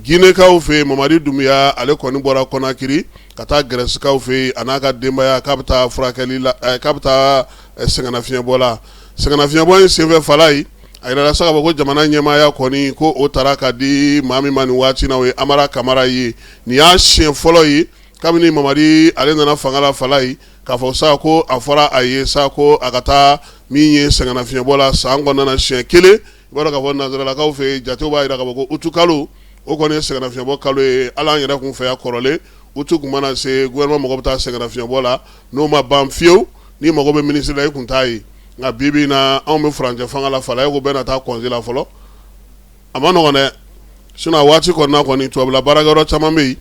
Ginekaw fɛ yen, Mamadi Dunbiya ale kɔni bɔra Kɔnakiri ka taa Gɛrɛsikaw fɛ yen, a n'a ka denbaya, k'a bɛ taa furakɛli la, k'a bɛ taa sɛgɛnnafiɲɛbɔ la. Sɛgɛnnafiɲɛbɔ in senfɛ, Falayi, a yirala sa k'a fɔ ko jamana ɲɛmaaya kɔni, ko o taara ka di maa min ma nin waati na, o ye Amara Kamara ye. Nin y'a siɲɛ fɔlɔ ye kabini Mamadi ale nana fanga la, Falayi, k'a fɔ sa ko a fɔra a ye sa ko a ka taa min ye sɛgɛnnafiɲɛbɔ la san kɔnɔna na siɲɛ kelen. I b'a dɔn k'a fɔ nansaralakaw fɛ yen, jatew b'a jira k'a fɔ ko utukalo, o kɔni ye sɛgɛnnafiɲɛbɔ kalo ye. Hali an yɛrɛ kun fɛ yan kɔrɔlen, utu kun mana se, gouvernement mɔgɔ bɛ taa sɛgɛnnafiɲɛbɔ la, n'o ma ban fiyewu, n'i mago bɛ minisiri la, i kun t'a ye. Nka bi bi in na, anw bɛ furancɛ fanga la, Falaye, ko bɛɛ na taa congé la fɔlɔ. A ma nɔgɔn dɛ, sinon a waati kɔnɔna kɔni, tubabula baarakɛyɔrɔ caman bɛ yen,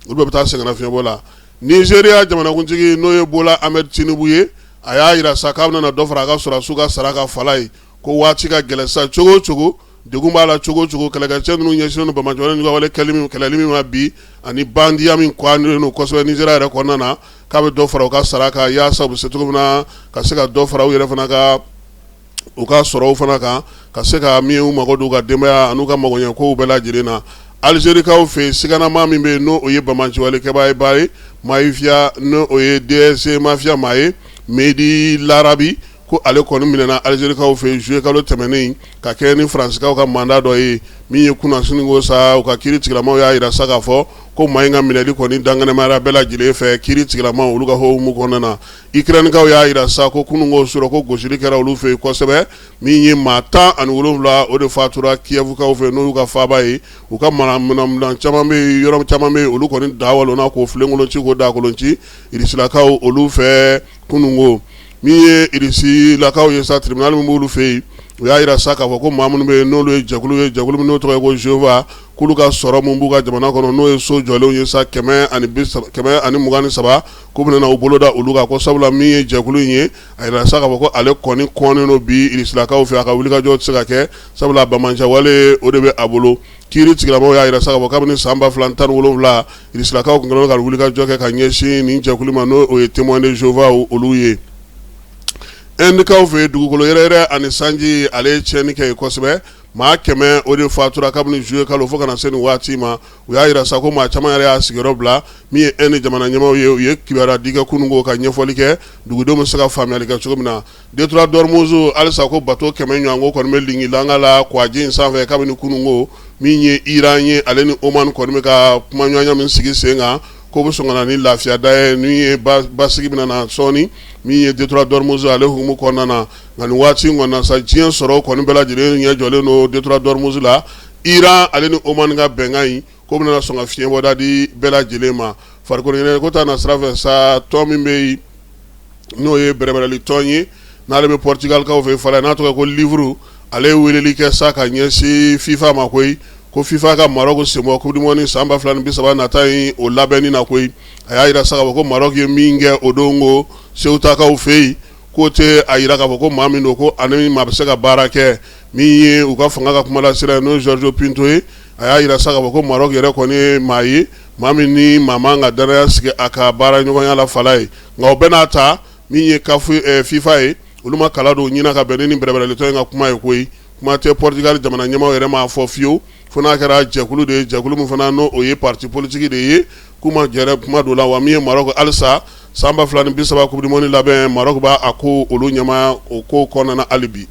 olu bɛɛ bɛ taa sɛgɛnnafiɲɛbɔ la. Nizeriya jamanakuntigi, n'o ye Bola Ahmed Tinubu ye, a y'a jira sa k'a bɛna dɔ fara a ka sɔrɔdasiw ka sara kan, Falaye, ko waati ka gɛlɛn sa cogo o cogo, degun b'a la cogo o cogo, kɛlɛkɛcɛ ninnu ɲɛsinnen don banbaanciwale ni wale kɛlɛli min ma bi, ani bandiya min kɔnnen don kosɛbɛ Nizeriya yɛrɛ kɔnɔna na, k'a bɛ dɔ fara u ka sara kan yaasa u bɛ se cogo min na ka se ka dɔ fara u yɛrɛ fana ka u ka sɔrɔw fana kan, ka se ka min u mago don u ka denbaya an'u ka magoɲɛ kow bɛɛ lajɛlen na. Alizerikaw fɛ yen, siganama min bɛ yen, n'o ye banbaanciwalekɛbaa ye, mafia, n'o ye DSG mafia maa ye, Mehdi Larabi, ko ale kɔni minɛna Alizerikaw fɛ juillet kalo tɛmɛnen ka kɛ ni Faransikaw ka mandat dɔ ye. Min ye kunnasini ko sa, u ka kiiri tigilamaw y'a jira sa k'a fɔ ko maa in ka minɛli kɔni dankɛnɛmayara bɛɛ lajɛlen fɛ kiiri tigilamaw olu ka hukumu kɔnɔna na. Ikɛrɛnikaw y'a jira sa ko kunun ko sɔrɔ ko gosili kɛra olu fɛ yen kosɛbɛ. Min ye maa 17, o de fatura Kiyɛfukaw fɛ, n'o y'u ka faaba ye. U ka minɛn caman bɛ yɔrɔ caman bɛ, olu kɔni da walonna k'o filenkolon ci, k'o dakolon ci Irisilakaw olu fɛ kunun ko. Min ye Irisilakaw ye sa, tribunal min b'olu fɛ yen, u y'a jira sa k'a fɔ ko maa minnu bɛ yen, n'olu ye jɛkulu ye, jɛkulu min n'o tɔgɔ ye ko Jéhovah, k'olu ka sɔrɔ min b'u ka jamana kɔnɔ, n'o ye so jɔlenw ye sa, 123, k'u bɛna u bolo da olu kan, ko sabula min ye jɛkulu in ye, a jira sa k'a fɔ ko ale kɔni kɔnnen don bi Irisilakaw fɛ, a ka wulikajɔ tɛ se ka kɛ, sabula banbaanciwale o de bɛ a bolo. Kiiri tigilamaw y'a jira sa k'a fɔ kabini san 2017, Irisilakaw tun kɛlen don ka wulikajɔ kɛ ka ɲɛsin nin jɛkulu ma, n'o ye Témoins de Jéhovah olu ye. Ɛndikaw fɛ yen, dugukolo yɛrɛyɛrɛ ani sanji, ale ye tiɲɛni kɛ yen kosɛbɛ. Maa 100, o de fatura kabini juillet kalo fo ka na se nin waati ma. U y'a jira sa ko maa caman yɛrɛ y'a sigiyɔrɔ bila. Min ye Ɛndi jamana ɲɛmaaw ye, u ye kibaruya di kɛ kunun ko ka ɲɛfɔli kɛ dugudenw bɛ se ka faamuyali kɛ cogo min na. Détroit d'Ormuz, halisa ko bato 100 ɲɔgɔn kɔni bɛ lingilanga la kwaji in sanfɛ kabini kunun ko. Min ye Iran ye, ale ni Oman kɔni bɛ ka kumaɲɔgɔnya min sigi sen kan, k'o bɛ sɔn ka na ni lafiya da ye, min ye basigi bɛna na sɔɔni min ye détroit d'Ormuz ale hukumu kɔnɔna na. Nka nin waati in kɔnɔna sa, diɲɛ sɔrɔ kɔni bɛɛ lajɛlen ɲɛ jɔlen don détroit d'Ormuz la. Iran ale ni Oman ka bɛnkan in, k'o bɛna sɔn ka fiɲɛbɔda di bɛɛ lajɛlen ma. Farikolo ɲɛnajɛ ko ta na sira fɛ sa, tɔn min bɛ yen, n'o ye bɛrɛbɛrɛli tɔn ye, n'ale bɛ Portugalkaw fɛ fana, n'a tɔgɔ ko Livre, ale ye weleli kɛ sa ka ɲɛsin FIFA ma koyi, ko FIFA ka Maroc senbɔ coupe du monde san 2030 nata in, o labɛnni na koyi. A y'a jira sa k'a fɔ ko Maroc ye min kɛ o don ko Ceutakaw fɛ yen, k'o tɛ a jira k'a fɔ ko maa min don, ko ani maa bɛ se ka baara kɛ. Min ye u ka fanga ka kumalasela ye, n'o ye Jorge Pinto ye, a y'a jira sa k'a fɔ ko Maroc yɛrɛ kɔni ye maa ye, maa min ni maa man ka danaya sigi a ka baara ɲɔgɔnya la, Falaye. Nka o bɛɛ n'a ta, min ye CAF, FIFA ye, olu ma kala don ɲin ka bɛn ni bɛrɛbɛrɛlitɔn in ka kuma ye koyi. Kuma tɛ Portugal jamana ɲɛmaaw yɛrɛ m'a fɔ fiyewu, fo n'a kɛra jɛkulu de ye, jɛkulu min fana n'o o ye parti politique de ye, k'u ma jɛrɛ kuma don la. Wa min ye Maroc, halisa san 2030 coupe du monde labɛn, Maroc b'a a ko olu ɲɛmaaya o ko kɔnɔna hali bi.